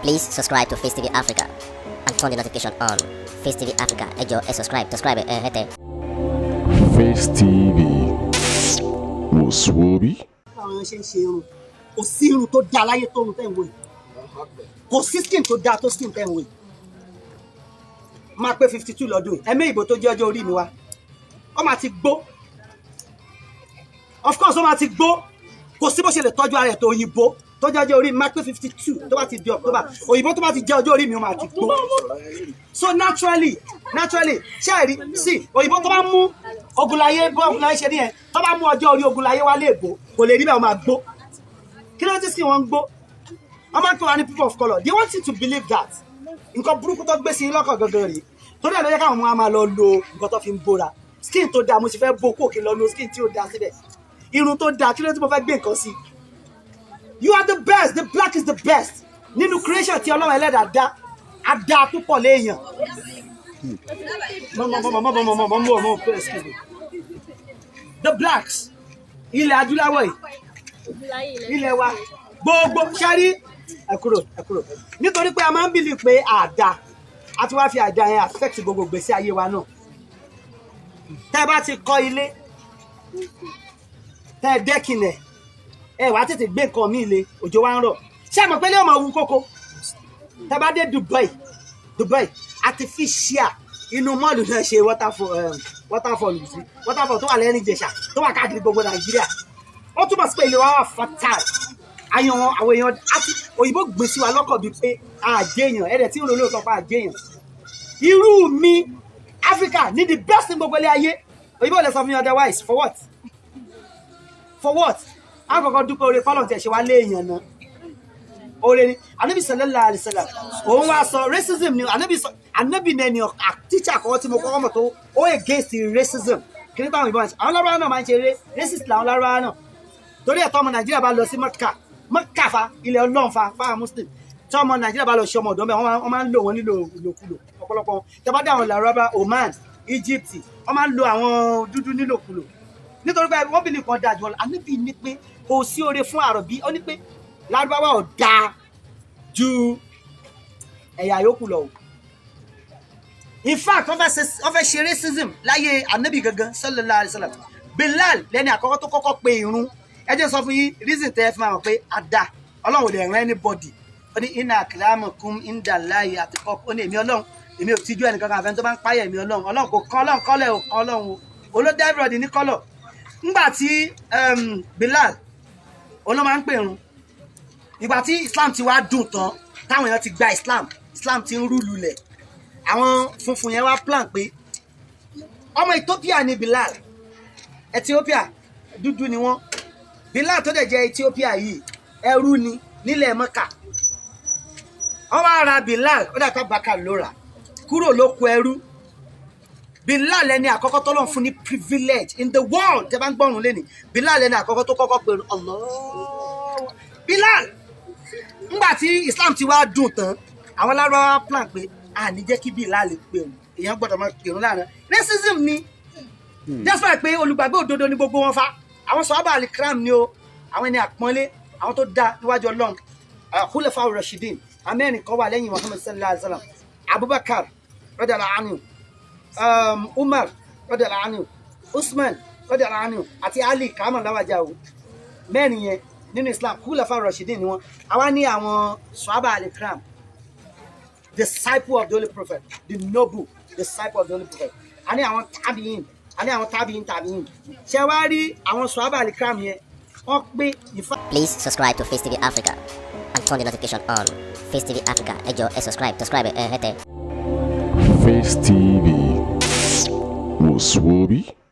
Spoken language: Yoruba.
Please subscribe to Face TV Africa and turn the notification on. Face TV Africa, ẹ jọ̀ọ́, ẹ subscribe, subscribe ẹ hẹ́tẹ̀. Face TV wò sùwòbí. Àwọn èèyàn ṣe ń ṣe irun, kò sí irun tó dáa láyé tó irun tẹ́ ń wò yìí. Kò sí skin tó dáa tó skin tẹ́ ń wò yìí. Máa pé 52 lọ́dún yìí. Ẹ̀mí ìbò tó jẹ́ ọjọ́ orí mi wá, ó máa ti gbó. Of course, ó máa ti gbó. Kò sí bó ṣe lè tọ́jú ara ẹ̀ tó. Òyìnbó tó jẹ́ ọjọ́ orí mi máa pé 52 tó bá ti di October. Òyìnbó tó bá ti jẹ́ ọjọ́ orí mi, ó máa ti gbó. So naturally, ṣé ẹ rí sí òyìnbó tó bá mú Ogunláyé, bó Ogunláyé ṣe nìyẹn, tó bá mú ọjọ́ orí Ogunláyé wá léèbó, kò lè rí bẹ́ẹ̀, ó máa gbó. Kí ló dé sí wọn ń gbó? Wọ́n máa ń pè wá ní people of colour. They want you to believe that. Nǹkan burúkú tó gbé sí yín lọ́kàn gangan rèé. Torí ẹ̀ ló yẹ káwọn ọmọ wa máa lọ lo nǹkan tó fi ń bóra. Skin tó dáa, mo sì fẹ́ bó kó kí n lọ lo skin tí ó dáa síbẹ̀. Irun tó dáa, kí ló dé tí mo fẹ́ gbé nǹkan sí? You are the best. The black is the best nínú creation tí Ọlọ́run ẹlẹ́dàá dá. Á dá púpọ̀ léèyàn. Mọ mọ mọ mọ mọ mọ mọ mọ mọ, excuse me. The blacks, ilẹ̀ adúláwọ̀ yìí, ilẹ̀ wa gbogbo ṣárí. Ẹ kúrò, ẹ kúrò, nítorí pé a máa ń believe pé àdá a ti wá fi àdá yẹn affect gbogbo gbèsè ayé wa náà. Tẹ́ ẹ bá ti kọ́ ilé, tẹ́ ẹ dẹ́kinẹ̀, ẹ wàá tètè gbé nǹkan míì le, òjò wa ń rọ̀, ṣé ẹ mọ̀ pé ilé ọmọ wu kókó? Tẹ́ bá dé Dubai, Dubai artificial inú mall náà ṣe waterfall, waterfall sí waterfall tó wà lẹ́rìn Ìjẹ̀ṣà, tó wà káàkiri gbogbo Nàìjíríà. Ó túmọ̀ sí pé ilé wa wà fertile. Àyàn àwọn èèyàn àti òyìnbó gbé sí wa lọ́kàn bíi pé àjẹyàn ẹ̀rẹ̀ tí ń ro lóòótọ́ pa àjẹyàn. Irú mi, Africa ní the best ní gbogbo ilé ayé. Òyìnbó lè sọ fún mi otherwise. For what? For what? Àkọ́kọ́ dúpẹ́ oore fọlọ́n tí ẹ̀ ṣe wá léèyàn náà, oore ni. Anabi sallallahu alayhi wa sallam, òun wá sọ racism ni. Anabi sọ, anabi ní ẹni teacher àkọ́kọ́ tí mo kọ́kọ́ mọ̀ tó ó against racism. Kí ní táwọn ìbọn àwọn lárúbáwá náà máa ń ṣe eré racist làwọn lárúbáwá náà. Torí ẹ̀tọ́ ọmọ Nàìjíríà bá lọ sí Mẹ́kà, Mẹ́kà fa ilẹ̀ Ọlọ́run fa fáwọn Muslim, tí ọmọ Nàìjíríà bá lọ ṣe ọmọ ọ̀dọ́ mẹ́, wọ́n máa ń lò wọ́n nílò ìlòkulò ọ̀pọ̀lọpọ̀ wọn. Tí a bá dé àwọn lárúbáwá, Oman, Egypt, wọ́n máa ń lo àwọn dúdú nílòkulò nítorí pé wọ́n bìlì kan dáa jù ọ́. Àníbi ní pé kò sí oore fún àròbí, ó ní pé lárúbáwá ò dáa ju ẹ̀yà yòókù lọ o. In fact, wọ́n fẹ́ ṣe racism láyé anabi gangan sallallahu alayhi wa sallam. Bilal lẹ́ni àkọ́kọ́ tó kọ́kọ́ pe irun. Ẹ jẹ́ sọ fún yín reason tẹ́ ẹ fi máa mọ̀ pé ada Ọlọ́run ò lè rán anybody. Ó ní inna akramakum indallahi atqakum. Ó ní èmi Ọlọ́run, èmi ò tijú ẹnìkan kan àfẹn tó bá ń páyà èmi Ọlọ́run. Ọlọ́run kò kán Ọlọ́run kọ́lẹ̀ ò kán Ọlọ́run o olódé everybody ní kọ́lọ̀. Ńgbà tí Bilal òun ló máa ń pè irun, ìgbà tí Islam ti wá dùn tán, táwọn èèyàn ti gba Islam, Islam ti ń rú lulẹ̀, àwọn funfun yẹn wá plan pé ọmọ Ethiopia ni Bilal. Ethiopia dúdú ni wọ́n. Bilal tó dẹ̀ jẹ́ Ethiopia yìí, ẹrú ni nílẹ̀ Mọ́kà. Wọ́n wá ra Bilal, ó dàgbà bàkà ló rà kúrò lóko ẹrú. Bilal ẹni àkọ́kọ́ tó lọ́n fún ní privilege in the world. Tẹ́ bá ń gbọ́rùn lẹ́ni, Bilal ẹni àkọ́kọ́ tó kọ́kọ́ pé Allah. Bilal, ńgbà tí Islam ti wá dùn tán, àwọn lárúbáwá plan pé a ní jẹ́ kí Bilal pè òun. Èèyàn gbọ́dọ̀ máa pè òun láàrin. Racism ni. That's why pé olùgbàgbé òdodo ni gbogbo wọn fa. Àwọn sọ̀hábà alikram ni o, àwọn ẹni àpọ́nlé, àwọn tó dá níwájú Ọlọ́run, khulafa rashidin amẹ́rin kan wà lẹ́yìn Muhammad sallallahu alayhi wa sallam: Abubakar radiyallahu anhu, Umar radiyallahu anhu, Usman radiyallahu anhu àti Ali kàmá láwàjá o. Mẹ́rin yẹn nínú Islam, khulafa rashidin ni wọn. Àwa ní àwọn sọ̀hábà alikram, disciple of the Holy Prophet, the noble disciple of the Holy Prophet. A ní àwọn tabiin, a ní àwọn tabiin tabiin. Ṣe wá rí àwọn sọ̀hábà alikram yẹn, wọ́n pé ìfá. Please subscribe to Face TV Africa and turn the notification on. Face TV Africa, ẹ jọ̀ọ́, ẹ subscribe, subscribe ẹ hẹ́tẹ̀. Face TV wò sùwòbí.